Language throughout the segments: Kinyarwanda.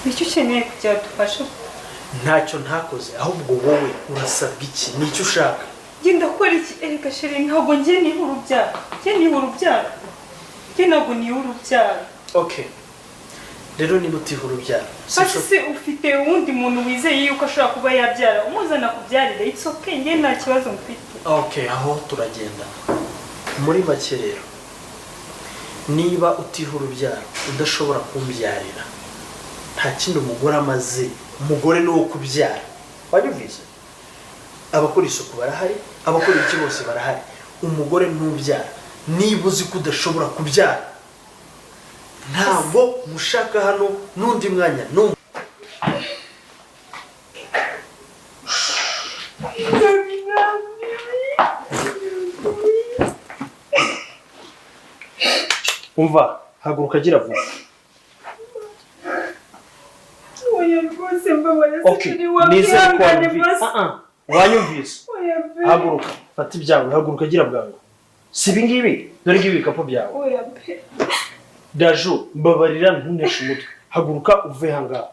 Icyo ukeneye kugira dufashe? Ntacyo ntakoze, ahubwo wowe urasabwa iki? Nicyo ushaka? Njye ndakora iki? Erega chéri, ntabwo njye niha urubyaro. Njye niha urubyaro? Njye ntabwo niha urubyaro. Okay, rero niba utiha urubyaro, Basi se ufite uwundi muntu wizeye yuko ashobora kuba yabyara, umuzana kubyarira? It's okay, njye nta kibazo mfite. Okay, aho turagenda. Muri make rero, niba utiha urubyaro, udashobora kumbyarira, nta kindi umugore amaze. Umugore ni uwo kubyara, wanyumvise? Abakora isuku barahari, abakora iki bose barahari. Umugore ntubyara. Niba uzi ko udashobora kubyara, ntabwo mushaka hano n'undi mwanya n'umwe. Umva, haguruka, agira vuba. Oya rwose, mbabarira. Okay. Chéri, Nizere ko wabihangane wanyumvise. basi. Ah, ah, wanyumvise? Oya pe. Haguruka, fata ibyawe, haguruka, agira bwangu. Si ibi ngibi? Dore ngibi ibikapu byawe. Oya pe. Daju, mbabarira, ntuneshe umutwe. Haguruka uve ahangaha,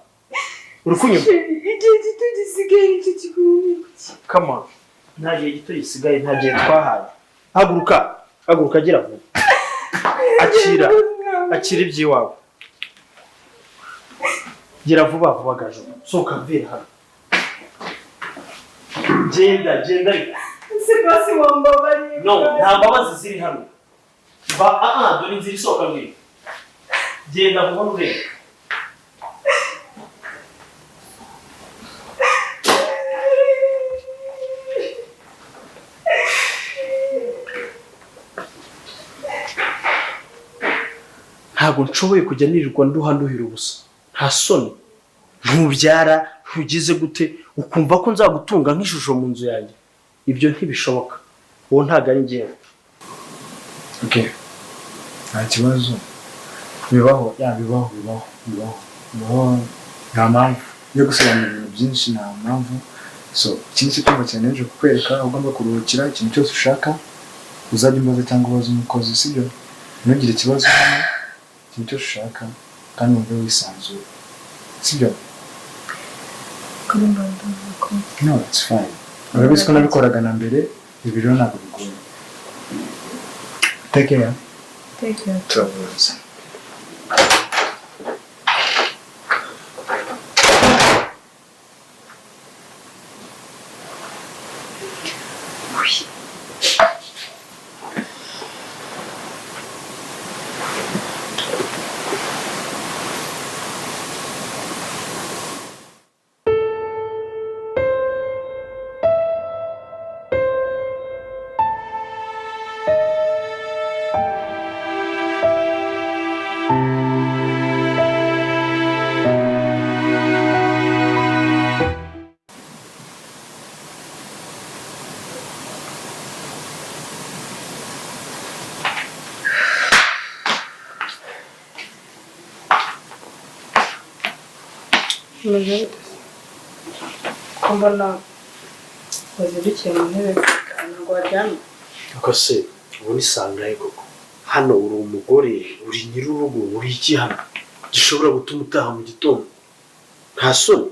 uri kunyumva? Chéri, igihe gito gisigaye nicyo kigomba kuki. Come on, nta gihe gito gisigaye, nta gihe twahaye. Haguruka, haguruka, agira vuba. Akira, akira iby'iwawe. Gira vuba vuba. Gaju, sohoka, mvira hano. Genda, genda ariko. Se basi wambabariye? No, nta mbabazi ziri hano. Ba ah, dore inzira isohoka mbwira. Genda vuba urebe. Ntabwo nshoboye kujya nirirwa nduha, nduhira ubusa. Nta soni? Ntubyara, ntugize gute, ukumva ko nzagutunga nk'ishusho mu nzu yanjye? Ibyo ntibishoboka, uwo ntabwo ari njyewe. Okay, nta kibazo, bibaho ya, bibaho, bibaho, bibaho, bibaho. Nta mpamvu yo gusobanura ibintu byinshi, nta mpamvu. So iki ni cyo cyumba cyane nje kukwereka aho ugomba kuruhukira. Ikintu cyose ushaka uzajya umbaza cyangwa ubaze umukozi, sibyo? Ntugire ikibazo hano. Ikintu cyose ushaka, kandi wumve wisanzuye, sibyo? Kuri mbanda. No, it's fine. Urabizi ko nabikoraga na mbere. Ibi rero ntabwo bigoye. Take care. Take care. Turavuza. Umeze bite se? Ko mbona wazindukiye mu ntebe, ntabwo waryamye? Ariko se ubu ni sangahe koko? Hano uri umugore, uri nyir'urugo, uri iki hano gishobora gutuma utaha mu gitondo? Nta soni,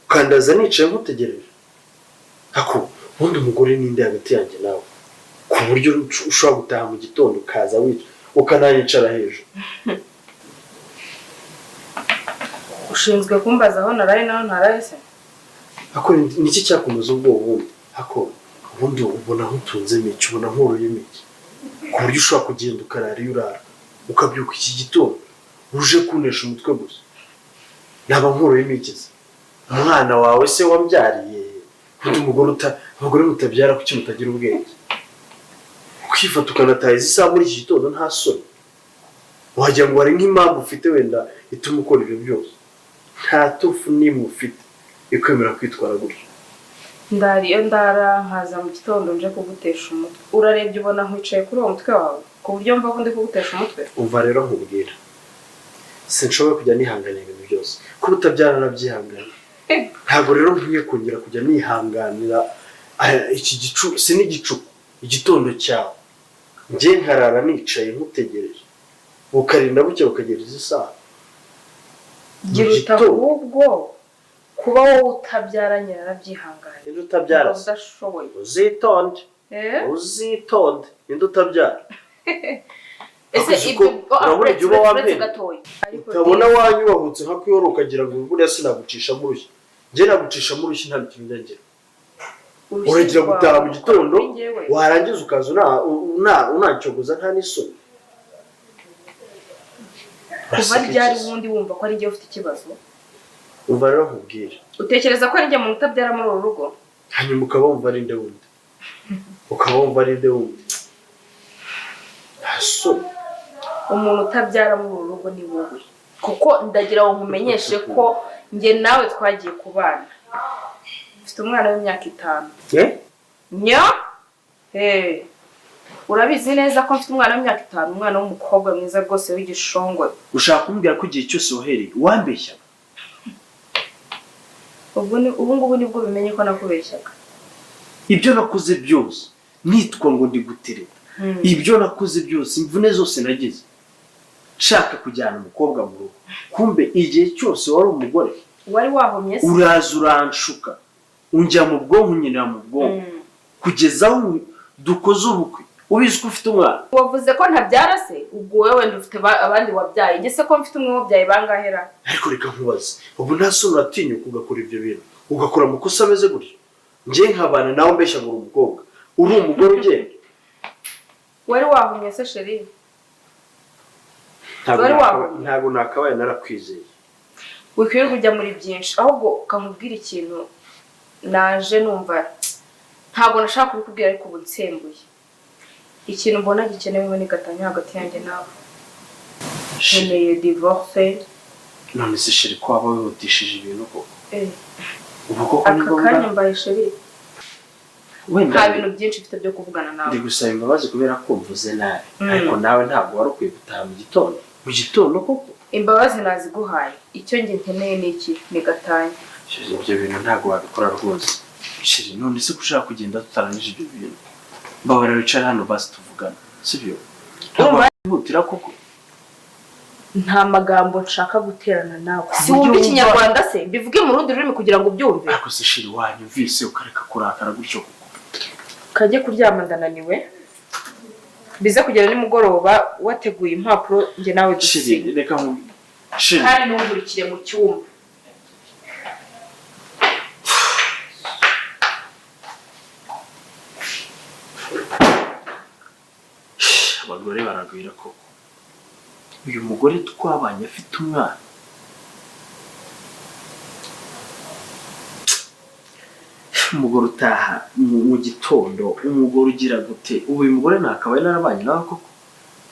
ukandaza nicaye nkutegereje? Ako ubundi umugore ninde hagati yanjye nawe, ku buryo ushobora gutaha mu gitondo ukaza wica ukanayicara hejuru? Ushinzwe kumbaza aho naraye naho ntaraye se? Ako niki cyakomeza ubwoba ubundi? Ako ubundi ubona nkutunzemo iki, ubona nkoroyemo iki, ku buryo ushobora kugenda ukarara iyo urara, ukabyuka iki gitondo uje kunesha umutwe gusa? Naba nkoroyemo iki se? Umwana wawe se wambyariye? Ubundi umugore uta abagore mutabyara, kuki mutagira ubwenge? Ukifata ukanataha izi saha muri iki gitondo, nta soni? Wagira ngo hari nk'impamvu ufite wenda ituma ukora ibyo byose. Nta tufu n'imwe ufite ikwemera kwitwara gutyo. Ndari iyo ndara nkaza mu gitondo nje kugutesha umutwe. Urarebye ubona nkwicaye kuri uwo mutwe wawe ku buryo mva ko ndi kugutesha umutwe? Umva rero nkubwira, sinshobora kujya nihanganira ibintu byose. Kuba utabyara nabyihangana, ntabwo rero nkwiye kongera kujya nihanganira iki gicu, si n'igicuku, igitondo cyawe. Njye nkarara nicaye nkutegereje, ukarinda bucya ukagera izi saha. Gira gitondo. Ahubwo kuba wowe utabyaranye narabyihanganye. Ninde utabyara se? Udashoboye. Uzitonde. Eh? Uzitonde, ninde utabyara? Ese Akoze ibyo uko urabona igihe uba uretse wambaye. gatoya. Ariko Utabona wanyubahutse nka kwihora ukagira ngo buriya sinagucishamo urushyi. Njye nagucishamo urushyi nta kintu njya ngira. Urushyi Uragira rwawe gutaha mu gitondo, kuri njyewe. Warangiza ukaza unancogoza nta n'isoni. Kuva Uraseka ryari iki se? ubundi wumva ko ari njye ufite ikibazo? Umva rero nkubwire. Utekereza ko ari njye muntu utabyara muri uru rugo? Hanyuma ukaba wumva ari nde wundi? Ukaba wumva ari nde wundi? Nta soni. Umuntu utabyara muri uru rugo ni wowe, kuko ndagira ngo nkumenyeshe ko njye nawe twagiye kubana mfite umwana w'imyaka 5. Eh? Nya. Eh. Urabizi neza ko mfite umwana w'imyaka 5, umwana w'umukobwa mwiza rwose w'igishongore. Ushaka kumbwira ko igihe cyose wahereye wambeshya? Ubwo ni ubu ngubu nibwo bimenye ko nakubeshyaga. Ibyo nakoze byose nitwa ngo ndi gutereta. Ibyo nakoze byose, imvune zose nagize nshaka kujyana umukobwa mu rugo, kumbe igihe cyose wari umugore. Wari wahomye se? Uraza uranshuka, unjya mu bwonko, unyinira mu bwonko, kugeza aho dukoze ubukwe ubizi ko ufite umwana. Wavuze ko ntabyara se? Ubwo wowe wenda ufite abandi wabyaye, njye se ko mfite umwe wabyaye bangahera? Ariko reka nkubaze, ubu nta soni uratinyuka ugakora ibyo bintu, ugakora amakosa ameze gutyo, njye nkabana nawe mbeshya ngo uri umukobwa, uri umugore ugenda? Wari wahumye se chéri? Ntabwo Wari wahumye? Ntabwo nakabaye narakwizeye. Wikwirirwa ujya muri byinshi, ahubwo ukamubwira ikintu naje numva ntabwo nashaka kubikubwira, ariko ubu nsembuye. Ikintu mbona gikenewe ni gatanya hagati yanjye nawe. Nkeneye divorce. None se chéri, ko waba wihutishije ibintu koko? Eh, Ubu koko ni aka ngombwa? kanya mbaye chéri. Wenda Nta bintu byinshi mfite byo kuvugana nawe. Ndi gusaba imbabazi kubera ko mvuze nabi, ariko nawe ntabwo wari ukwiye gutaha mu gitondo, mu gitondo koko. Imbabazi naziguhaye. Icyo njye nkeneye ni iki? Ni gatanya. Chéri, ibyo bintu ntabwo wabikora rwose. Chéri, none se ko ushaka kugenda tutarangije ibyo bintu? Mbabarira wicare hano basi tuvugana, sibyo? Ntabwo Urumva? wihutira koko. Nta magambo nshaka guterana nawe. Si Uburyo wumva wumva- ikinyarwanda se? Mbivuge mu rundi rurimi kugira ngo ubyumve? Ariko se chéri, wanyumvise ukareka kurakara gutyo koko? Kajye kuryama, ndananiwe. Bize kugera nimugoroba wateguye impapuro, njye nawe Chéri, dusinye. reka chéri. Kandi ntuhurikire mu cyumba. Abagore baragwira koko. Uyu mugore twabanye afite umwana. Umugore utaha mu gitondo, umugore ugira gute? Ubu uyu mugore nakabaye narabanye nawe koko?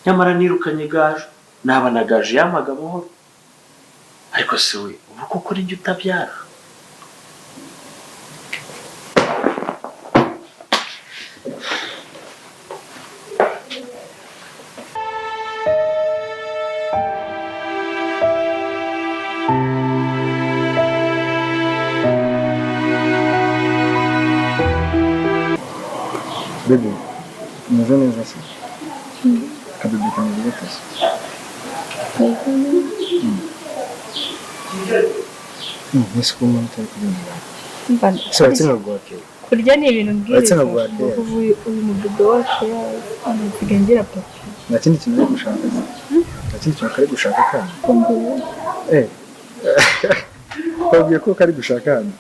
Nyamara nirukanye Gaju, naba na Gaju yampaga amahoro. Ariko se we, ubu koko ni njye utabyara? Bébé, umeze neza se? Akabebe kameze gute se? Ese ko mbona utari kubyumva? Se uretse nkaguha keya? Kurya ni ibintu Uretse mbwiriza. nkaguha keya. Ubu uyu mudodo wacu nsigaye ngira papa. Nta kindi kintu ari gushaka se? Nta kindi kintu kari gushaka kandi? Eh. Wabwiye ko kari gushaka hano?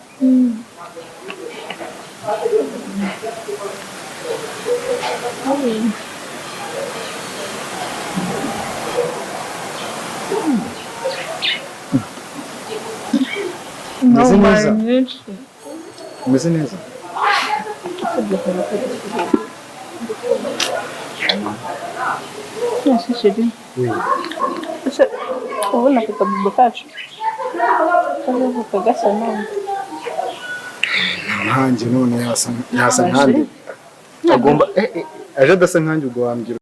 Umeze neza? Myinshi. Umeze neza? Ese chéri, Oui. ese ubona aka kabibo kacu kazavuka gasa nabi? Nkanjye none yasa nkanjye. Agomba aje adasa nkanjye ubwo wambwira.